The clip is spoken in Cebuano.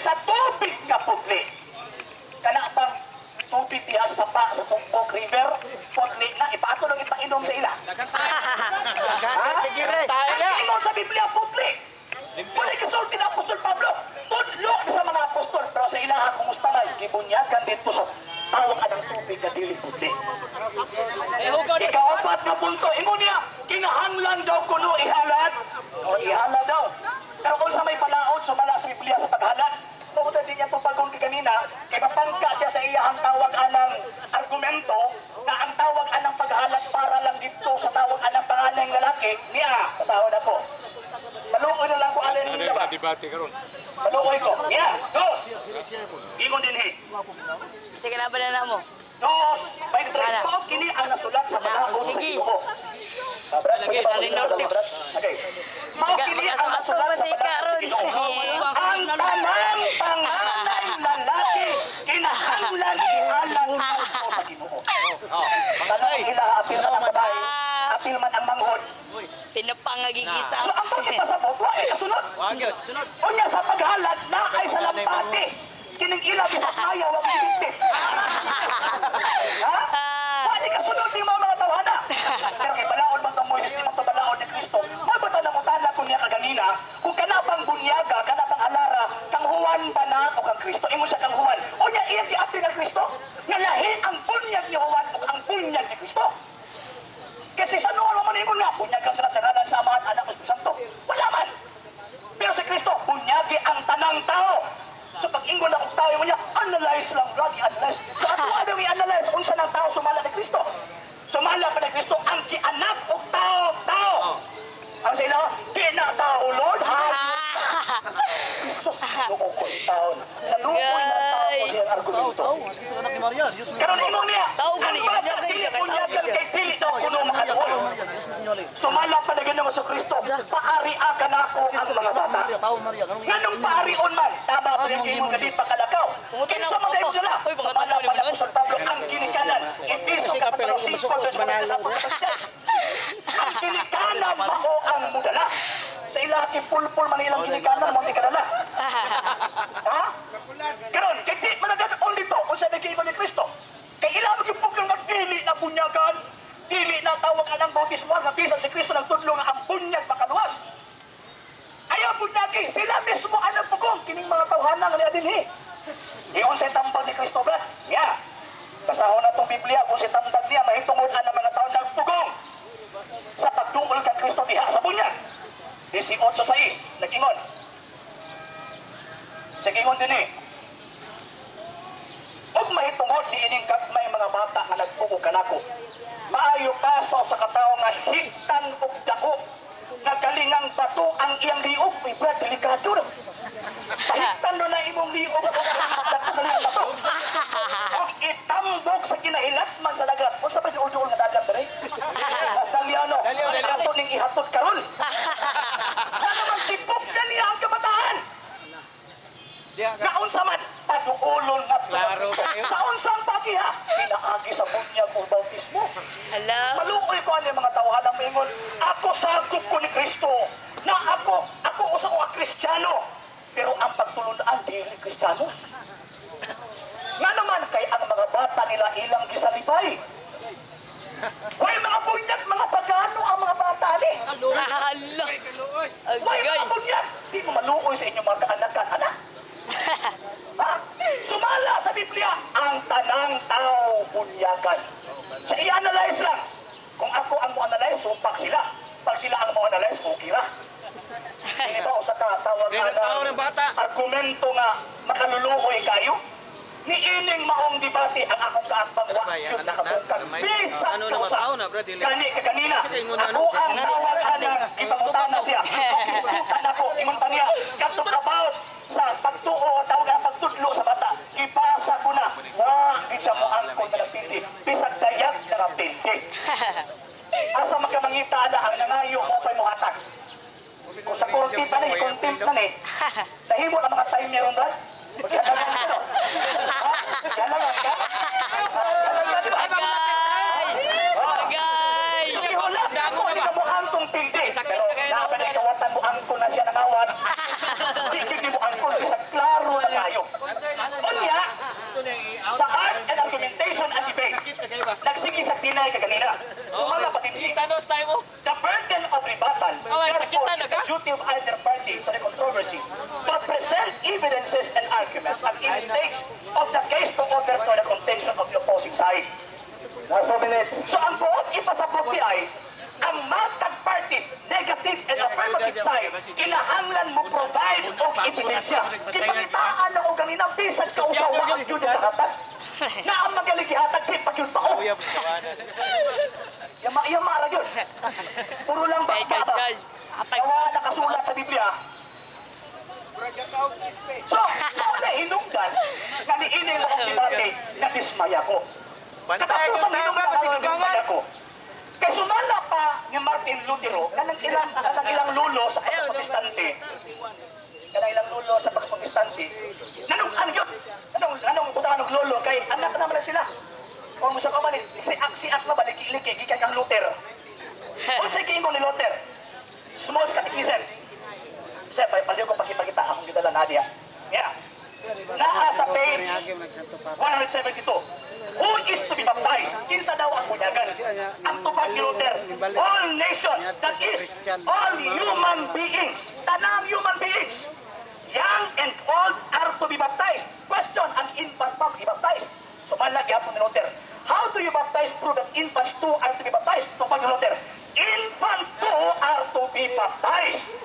sa tubig nga putli. Kana bang tubig diha sa sapa sa Tugbok River, putli na, ipaato lang ipainom sa ila. Ha? Ang ingon sa Biblia, putli. Wala kasulti na Apostol Pablo. Tudlo sa mga apostol. Pero sa ilaha, kumusta man, gibunyagan dito sa tawag anang tubig na dili putli. Ikaapat na punto, ingon niya, kinahanglan daw kuno ihalad. O ihalad daw. Pero kung sa may palaod, sumala sa Biblia sa paghalad. Tungod din niya tubagon kay kanina, kay mapangka siya sa iyahang tawag anang argumento na ang tawag anang paghalad para lang dito sa tawag anang panganay ng lalaki, niya, kasahod ako. Maluoy na lang ko alin Ano niya ba? yung debate karon? Maluoy ko. Niya, dos. Ingon din he. Sige, laban na na mo. Dos, may tres. Sana. Mao kini ang nasulat sa panahon sa Sige. Ginoo. Brad, pwede ba Lagi, ulit na, Brad? Okay. Mao kini ang nasulat sa panahon sa Ginoo. Ang tanang panganay lalaki kinahanglan ihalad ngadto sa Ginoo. Tanang ila apil man ang babae, apil man ang manghod. Tinapang nga gigisa. So ang pagkipasabot, wa ay kasunod. Sunod. Unya sa paghalad na ay sa lampati. Kining ila bisag kaya wa gibigti. Ha? Wa di kasunod ni mga tawhana. Pero kay balaod man tong Moises, di man to balaod ni Kristo. Mao ba nang utana ko niya kaganina kung kana bang bunyaga, kana bang alara, kang Juan ba na o kang Kristo? Imo siya kang Juan. Unya iyang giapil ang Kristo. Nga lahi ang bunyag ni Juan ug ang bunyag ni Kristo. Kasi sa noon man ingon nga bunyag sila sa ngalan sa Amahan, Anak ug Espiritu Santo. Wala man. Pero si Kristo, bunyagi ang tanang tao. So pag ingon lang og tao mo niya, analyze lang lagi, analyze. So ato ano i-analyze unsa nang tao sumala ni Kristo? Sumala pa ni Kristo ang gianak og tao, tao. Ang sa ila, di na tao, Lord, ha? Jesus, Ginoo ko taon. Naluoy na tao ko siyang argumento. Anak ni Maria, Diyos mo. Karon ingon niya, Tao gani, ang bata bunyag dili siya, kay tao bunyagan siya. kay dili daw kuno makaluoy. Sumala pa na Ginoong Kristo, paari ka nako ang mga bata. Maria, tao Maria. Ganun Nganong paarion man, tama ba yung ingon nga di pa kalakaw? Pumunta na Kinsa man ako. dahil sila, Uy, baka sumala tanaw ni pa na Manuel. Apostol Pablo ang ginikanan. Efeso Kasi Kapitulo kapel, 5, masukos, verse 46. Ang ginikanan mao ang mudala. Sa ilaki pulpul man ilang ginikanan mo ni kadala. Ha? Karon, kay di man on dito, unsa may giingon ni Kristo? Kay ila man gyud nga dili na bunyagan, dili na tawag anang bautismo nga bisan si Kristo nagtudlo nga ang bunyag makaluwas. Ayaw bunyagi, sila mismo ang nagpugong kining mga tawhana nga niya dinhi. Iyon sa tambag ni Kristo ba? Ya. Basahon na itong Biblia kung sa tambag niya mahitungod ang mga tao nagpugong sa pagduol kang Kristo diha sa bunyag. 18:6, nag-ingon. Sa ingon din eh. Ug mahitungod ni ining gagmay mga bata nga nagtuo kanako. Maayo pa sa usa ka tawo nga higtan og dako nga galingang bato ang iyang liog. Uy, Brad, delikado na. Pahigtan no na imong liog og dako galingang bato. Og itambok sa kinahilat man sa dagat. Unsa ba duol-duol nga dagat dere? Basta liano, ato ning ihatod karon. Nga naman tibok na niya ang kabataan. Naunsa man, paduolon nga Klaro kayo. sa unsang pagiha, pinaagi sa bunyag o bautismo. Hala. Maluoy ko ani mga tawhanang mingon, ako sakop ko ni Kristo, na ako usa ko ka Kristiyano. Pero ang pagtulunan dili Kristiyanos. Nga naman kay ang mga bata nila ilang gisalibay. Way mga bunyag, mga pagano ang mga bata ni. Hala. Way Agay. mga bunyag, di mo maluoy sa inyong mga kaanakan, anak. Ha? Sumala sa Biblia, ang tanang tao bunyagan. Sa i-analyze lang. Kung ako ang mo-analyze, supak sila. Pag sila ang mo-analyze, okay ra. Hindi ba usa ka tawag Di na tao ng bata. argumento nga makalulukoy kayo? Niining maong debate ang akong kaatbang Ano wa ba yan, yun anak na? nakabungkag. Gamay? Bisan Ano naman, kausa. tao na, bro, dili. Gani ka kanina. Sige, ingon Ako ano? ang tawag ana gipangutana siya. Diskutan ako ingon pa niya kadtong about sa pagtuo tawag ang pagtudlo sa bata. Gipasa ko na. Wa gid siya mo angkon na nagpindi. Bisag dayag na nagpindi. Asa makamangita na ang nangayo mo pa'y muhatag. Kung sa korte pa ni, contempt na ni. Nahimo na mga time meron ba? Magkakaroon ka, no? Ha? Galawan ka? Galawan ka, di ba? Agay. Agay. So, ihula, Dango ako na hindi ba? ka mo angkong pindi. Sakit Pero na kayo na dapat ay kawatan mo angkon na siya nangawat. Di gid mo angkon, bisag klaro na duty of either party to the controversy to present evidences and arguments at any stage of the case to overthrow the contention of the opposing side. Last 2 minutes. So ang buot ipasabot diay, ang matag parties, negative and affirmative side, kinahanglan mo provide og ebidensya. Gipangitaan na og ganina bisag kausa wa ang gyud kahatag. Na ang magaling gihatag di pa gyud mao. Yama yama ra gyud. Puro lang Kay ba ka ba. judge. Apag Yawa nakasulat sa Biblia. So, mao na hinungdan nga niini mo ang debate na dismaya ko. Bantay Katapos ang ang tama hinungdan kasi ang dugangan. dismaya ko. Kay sumala pa ni Martin Lutero kanang ilang lulo sa pagkaprotestante. Kanang ilang lulo sa pagkaprotestante. Nanong ano yun? Anong buta anong lolo kay anak naman na sila. Kung sa ka man siak siak na balik liki gikan kang Luther. Unsay kiingon ni Luther? Small Catechism. Sir, paliw ko pakipakita akong gidala na diya. Yeah. Naa sa page 172. Who is to be baptized? Kinsa daw ang bunyagan? Ang tubag ni Luther, all nations, that is, all human beings, tanang human beings, young and old are to be baptized. Question, ang infant ba i-baptized? Sumala gyapon ni Luther. How do you baptize prove that infants too are to be baptized? Tubag ni Luther, infant too are to be baptized.